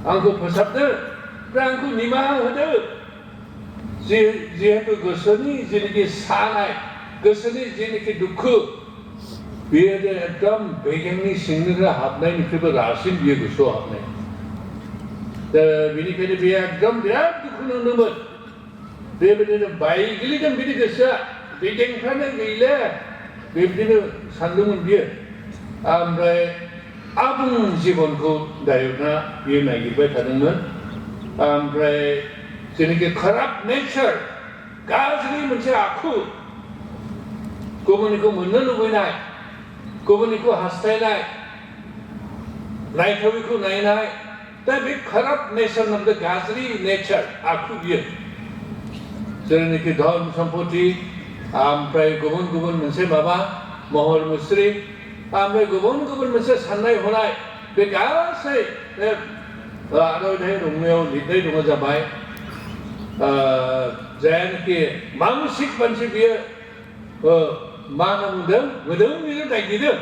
आंखौ फोसाबदो आंखौ निमाहा होदो जिहेतु गोसोनि जेनोखि सानाय गोसोनि जेनोखि दुखु बेयो एकदम बेगेंनि सिंनिफ्राय हाबनायनिफ्रायबो रासिन बियो गोसोआव हाबनाय दा बेनिखायनो बे एकदम बिराद दुखु नांदोंमोन बेबायदिनो बायग्लिदों बिनि गोसोआ बेगेंफ्रानो गैला बेबायदिनो सानदोंमोन बियो ओमफ्राय आबुं जिबनखौ दायोना बियो नागिरबाय थादोंमोन ओमफ्राय जेनोखि खराब नेचार गाज्रि मोनसे आखु गुबुननिखौ मोननो लुबैनाय गुबुननिखौ हास्थायनाय नायथावैखौ नायनाय दा बे खराब नेचार नामदो गाज्रि नेचार आखु बियो जेरैनोखि धन सम्पति ओमफ्राय गुबुन गुबुन मोनसे माबा महर मुस्रि ओमफ्राय गुबुन गुबुन मोनसे साननाय हनाय बे गासै आर'नाइ रंनायाव लिरनाय दङ जाबाय जायनोखि मानसिक मानसि बियो मा होनना बुंदों मोदोमनिनो नागिरदों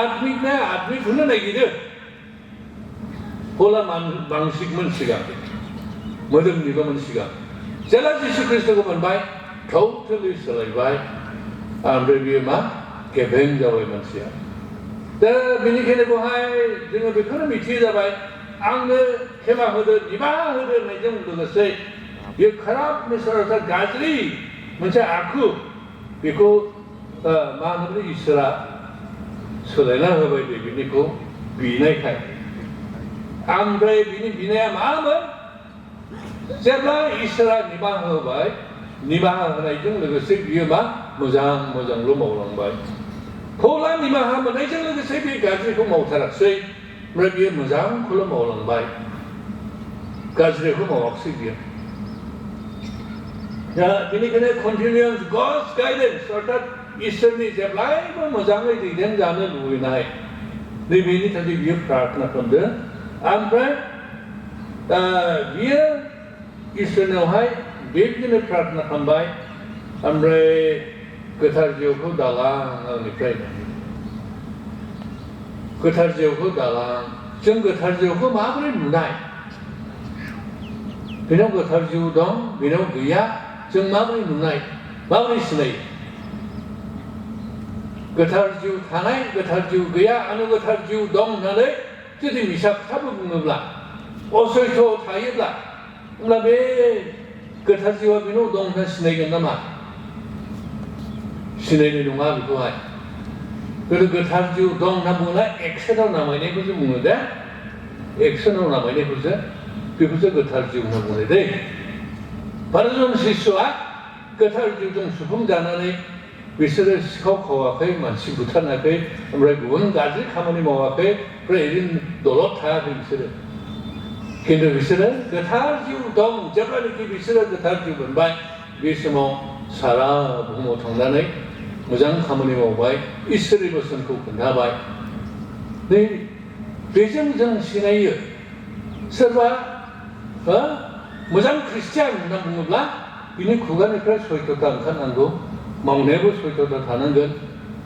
आत्मिकना आत्मिकखौनो नागिरदों हला मानसिकमोन सिगां मोदोमनिबोमोन सिगां जेला जिसु ख्रिस्ट'खौ मोनबाय टटेलि सोलायबाय ओमफ्राय बियो मा गेबें जाबाय मानसिया दा बेनिखायनो बेवहाय जोङो बेखौनो मिथियो जाबाय आंनो खेमा होदो निमाहा होदो होननायजों लोगोसे बे खराब नेचार गाज्रि मोनसे आखु बेखौ मा होनो इसोरा सोलायना होबाय बेनिखौ बिनायखाय ओमफ्राय बिनि बिनाया मामोन जेब्ला इसोरा निमाहा होबाय निमाहा होनायजों लोगोसे बियो मा मोजांल' मावलांबाय फला निमाहा मोननायजों लोगोसे बे गाज्रिखौ मावथाराखिसै ओमफ्राय बियो मोजांखौल' मावलांबाय गाज्रिखौ मावाखिसै बियो दा बेनिखायनो कन्टिनिउस गड्स गाइडेन्स अर्थात इसोरनि जेब्लायबो मोजाङै दैदेनजानो लुबैनाय नैबेनि थाखाय बियो प्रार्थना खालामदों ओमफ्राय बियो इसोरनावहाय बेबायदिनो प्रार्थना खालामबाय ओमफ्राय गोथार जिउखौ दालां आंनिफ्राय गोथार जिउखौ दालां जों गोथार जिउखौ माबोरै नुनाय बेनाव गोथार जिउ दं बेनाव गैया जों माबोरै नुनाय माबोरै सिनायो गोथार जिउ थानाय गोथार जिउ गैया आंनो गोथार जिउ दं होननानै जुदि मिसा खोथाबो बुङोब्ला असैथ' थायोब्ला होमब्ला बे गोथार जिउआ बेनाव दं होनना सिनायगोन नामा सिनायनाय नङा बेखौहाय गोथार जिउ दं होनना बुङोब्ला एक्सनाव नामायनायखौसो बुङो दे एक्सनाव नामायनायखौसो बेखौसो गोथार जिउ होनना बुंनाय दै बारजन शिशुआ गोथार जिउजों सुफुंजानानै बिसोरो सिखाव खावाखै मानसि बुथाराखै ओमफ्राय गुबुन गाज्रि खामानि मावाखै ओमफ्राय ओरैनो दलद थायाखै बिसोरो खिन्थु बिसोरो गोथार जिउ दं जेब्लानाखि बिसोरो गोथार जिउ मोनबाय बे समाव सारा बुहुमाव थांनानै मोजां खामानि मावबाय इसोरनि बोसोनखौ खोन्थाबाय बेजों जों सिनायो सोरबा मोजां ख्रिस्टियान होनना बुङोब्ला बिनि खुगानिफ्राय सयथ'था ओंखारनांगौ मावनायाबो सयथ'था थानांगोन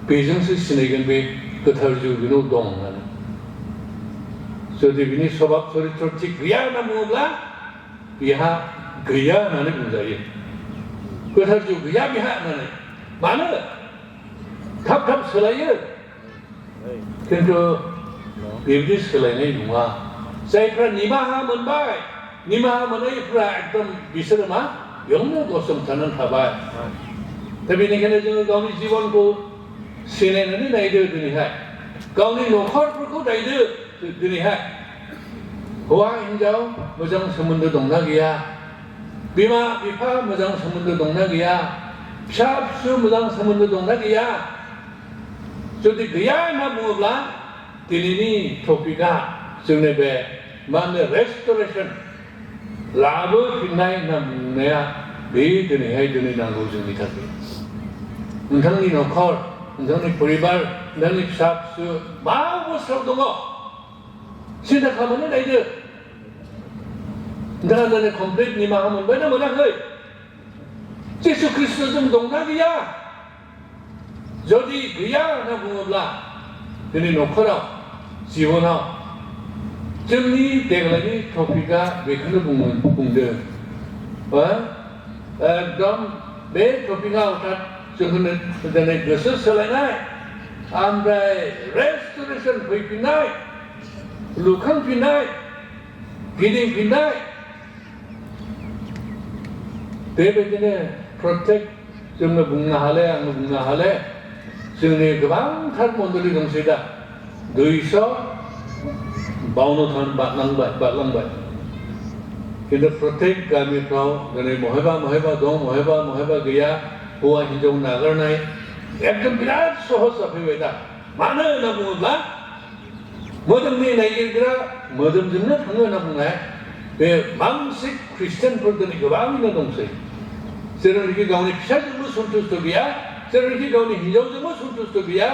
बेजोंसो सिनायगोन बे गोथार जिउ बेनाव दं होननानै जुदि बिनि सभाब चरित्र थिग गैया होनना बुङोब्ला बेहा गैया होननानै बुंजायो गोथार जिउ गैया बेहा होननानै मानो थाब थाब सोलायो खिन्थु बेबायदि सोलायनाय नङा जायफ्रा निमाहा मोनबाय निमाहा मोननायफ्रा एकदम बिसोरो मा बेयावनो गसंथानानै थाबाय दा बेनिखायनो जोङो गावनि जिबनखौ सिनायनानै नायदो दिनैहाय गावनि न'खरफोरखौ नायदो दिनैहाय हौवा हिन्जाव मोजां सोमोन्दो दंना गैया बिमा बिफा मोजां सोमोन्दो दंना गैया फिसा फिसौ मोजां सोमोन्दो दंना गैया जुदि गैया होनना बुङोब्ला दिनैनि टपिकआ जोंनि बे मा होनो रेस्ट'रेसन लाबोफिननाय होनना बुंनाया बे दिनैहाय दिनै नांगौ जोंनि थाखाय नोंथांनि न'खर नोंथांनि परिबार नोंथांनि फिसा फिसौ मा अबस्थायाव दङ सिन्था खालामनानै नायदो नोंथाङा दिनै कमप्लिट निमाहा मोनबाय ना मोनाखै जिसु ख्रिस्ट'जों दंना गैया जुदि गैया होनना बुङोब्ला दिनै न'खराव जिबनाव जोंनि देग्लायनि टपिकआ बेखौनो बुंदों एकदम बे टपिकआ अर्थात जोंनो दिनै गोसो सोलायनाय ओमफ्राय रेस्ट'रेसन फैफिननाय लुखांफिननाय गिदिंफिननाय बेबायदिनो प्रत्येक जोंनो बुंनो हाले आंनो बुंनो हाले जोंनि गोबांथार मण्डलि दंसै दा 200 बावनो बारलांबाय खिन्थु प्रत्येक गामिफ्राव दिनै बहायबा दं बहायबा गैया हौवा हिन्जाव नागारनाय एकदम बिराद सहज जाफैबाय दा मानो होनना बुङोब्ला मोदोमनि नायगिरग्रा मोदोमजोंनो थाङो होनना बुंनाय बे मानसिक ख्रिस्टियानफोर दिनै गोबाङैनो दंसै जेरावनाखि गावनि फिसाजोंबो सन्तुष्ट गैया जेरावनाखि गावनि हिन्जावजोंबो सन्तुष्ट गैया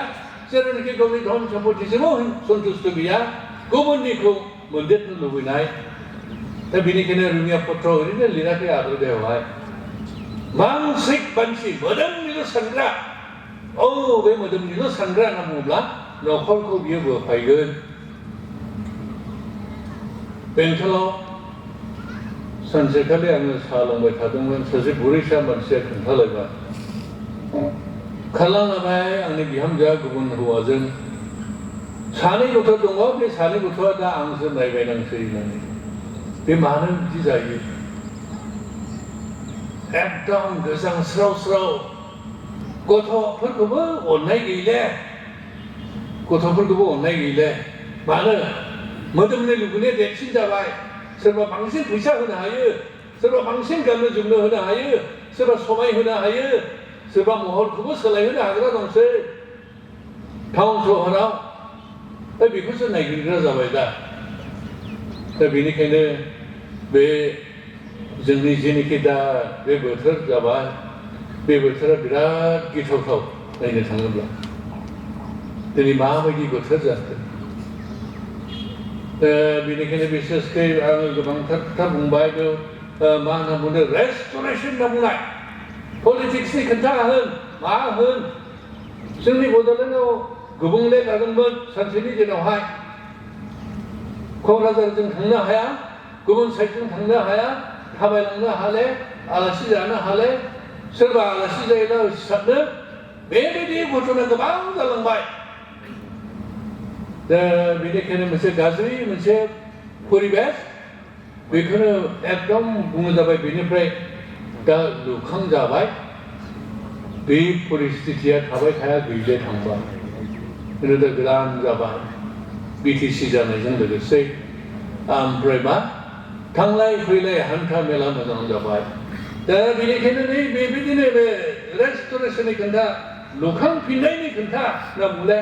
जेरावनाखि गावनि धन सम्पतिजोंबो सन्तुष्ट गैया गुबुननिखौ मोनदेरनो लुबैनाय दा बेनिखायनो रुमिया पत्र ओरैनो लिराखै आरो बेवहाय मानसिक मानसि मोदोमनिल' सानग्रा बे मोदोमनिल' सानग्रा होनना बुङोब्ला न'खरखौ बियो बोफायगोन बेंथलाव सानसेखालि आङो साहा लोंबाय थादोंमोन सासे बुरैसा मानसिया खोन्थालायबाय खारलांलाबाय आंनि बिहामजोआ गुबुन हौवाजों सानै गथ' दङ बे सानै गथ'आ दा आंसो नायबायनांसै होननानै बे मानो बिदि जायो एकदम गोजांस्राव गथ'फोरखौबो अननाय गैले मानो मोदोमनि लुबैनाया देरसिन जाबाय सोरबा बांसिन फैसा होनो हायो सोरबा बांसिन गाननो जोमनो होनो हायो सोरबा समाय होनो हायो सोरबा महरखौबो सोलायहोनो हाग्रा दंसै टाउन सहराव दा बेखौसो नायगिरग्रा जाबाय दा बेनिखायनो बे जोंनि जेनोखि दा बे बोथोर जाबाय बे बोथोरा बिराद गिथावथाव नायनो थाङोब्ला दिनै माबायदि बोथोर जाखो बेनिखायनो बिसेसकै आङो गोबांथार खोथा बुंबाय मा होनना बुंदों रेस्ट'रेसन होनना बुंनाय पलिटिक्सनि खोथा होन मा होन जोंनि बड'लेण्डआव गुबुंले जादोंमोन सानसेनि दिनावहाय क'क्राझारजों थांनो हाया गुबुन साइडजों थांनो हाया थाबायलांनो हाले आलासि जानो हाले सोरबा आलासि जायोब्ला सिथाबनो बेबायदि घटना गोबां जालांबाय दा बेनिखायनो मोनसे गाज्रि मोनसे परिबेस बेखौनो एकदम बुंनो जाबाय बेनिफ्राय दा लुखांजाबाय बे परिस्थितिया थाबाय थाया गैले थांबाय दा गोदान जाबाय बिटिसि जानायजों लोगोसे ओमफ्राय मा थांलाय फैलाय हान्था मेला मोजां जाबाय दा बेनिखायनो नै बेबायदिनो बे रेस्ट'रेसननि खोथा लुखांफिननायनि खोथा होनना बुंले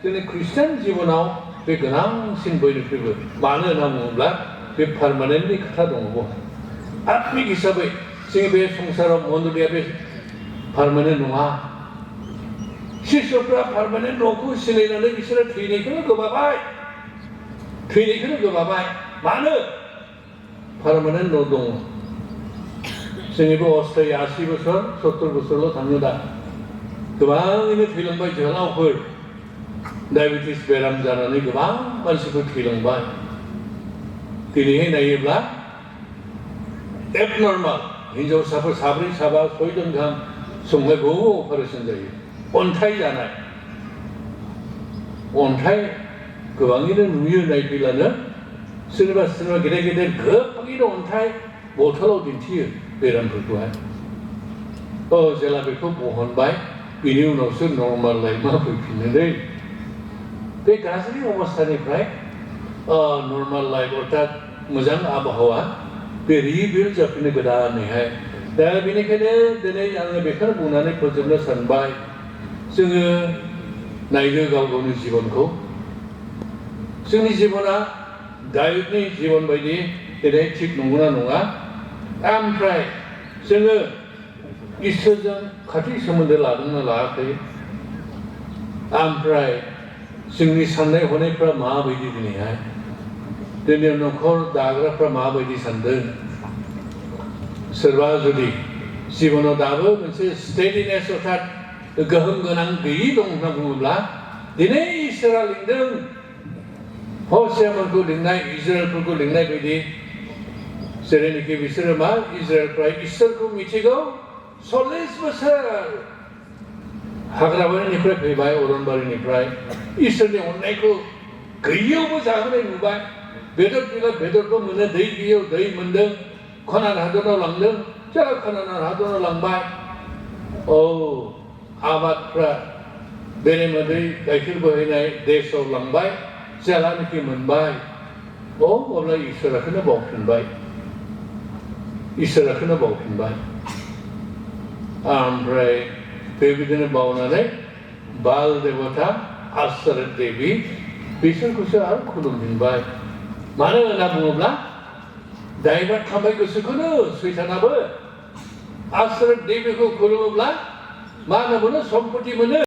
जोंनि ख्रिस्टियान जिबनाव बे गोनांसिन बयनिख्रुइबो मानो होनना बुङोब्ला बे पारमानेन्टनि खोथा दङ आत्मिक हिसाबै जोंनि बे संसाराव मण्डलिया बे पारमानेन्ट नङा शिष्यफ्रा पारमानेन्ट न'खौ सिनायनानै बिसोरो थैनायखौनो गोबाबाय मानो पारमानेन्ट न' दङ जोंनिबो अस्थायी 80 बोसोर 70 बोसोरल' थाङो दा गोबाङैनो थैलांबाय जोहोलावफोर डायबेटिस बेराम जानानै गोबां मानसिफोर थैलांबाय दिनैहाय नायोब्ला एबनर्माल हिन्जावसाफोर 4 साबा 6 जन गाहाम संनायखौ अपारेसन जायो अन्थाइ जानाय अन्थाइ गोबाङैनो नुयो नायफैलानो सोरबा गेदेर गोबाङैनो अन्थाइ बथलाव दिन्थियो बेरामफोरखौहाय जेला बेखौ बहनबाय बिनि उनावसो नर्माल लाइफआ फैफिनोलै बे गाज्रि अबस्थानिफ्राय नर्माल लाइफ अर्थात मोजां आबहावा बे रिबिल्ड जाफिनो गोदानैहाय दा बेनिखायनो दिनै आङो बेखौनो बुंनानै फोजोबनो सानबाय जोङो नायनो गावनि जिबनखौ जोंनि जिबना दायुदनि जिबन बायदि दिनै थिग नंगौना नङा ओमफ्राय जोङो इसोरजों खाथि सोमोन्दो लादोंना लायाखै ओमफ्राय जोंनि साननाय हनायफ्रा माबायदि दिनैहाय दिनै न'खर दाग्राफ्रा माबायदि सानदों सोरबा जुदि जिबनाव दाबो मोनसे स्टेडिनेस अर्थात गोहोम गोनां गैयि दं होनना बुङोब्ला दिनै इसोरा लिंदों हसेयामोनखौ लिंनाय इजराइलफोरखौ लिंनाय बायदि जेरैनोखि बिसोरो मा इजराइलफ्रा इसोरखौ मिथिगौ 40 बोसोर हाग्राबारिनिफ्राय फैबाय अरनबारिनिफ्राय इसोरनि अननायखौ गैयैयावबो जाहोनाय नुबाय बेदर बिला बेदरबो मोनो दै बियाव दै मोनदों खनान हादराव लांदों जेला खनान हादराव लांबाय आबादफ्रा बेरेमोदै गाइखेर बोहैनाय देशआव लांबाय जेलानोखि मोनबाय अब्ला इसोराखौनो बावफिनबाय ओमफ्राय बेबायदिनो बावनानै बाल देबता आसरत देबी बिसोरखौसो आरो खुलुमफिनबाय मानो होनना बुङोब्ला दाइभार्ट खालामबाय गोसोखौनो सैतानाबो आसरत देबीखौ खुलुमोब्ला मा होनना बुङो सम्पति मोनो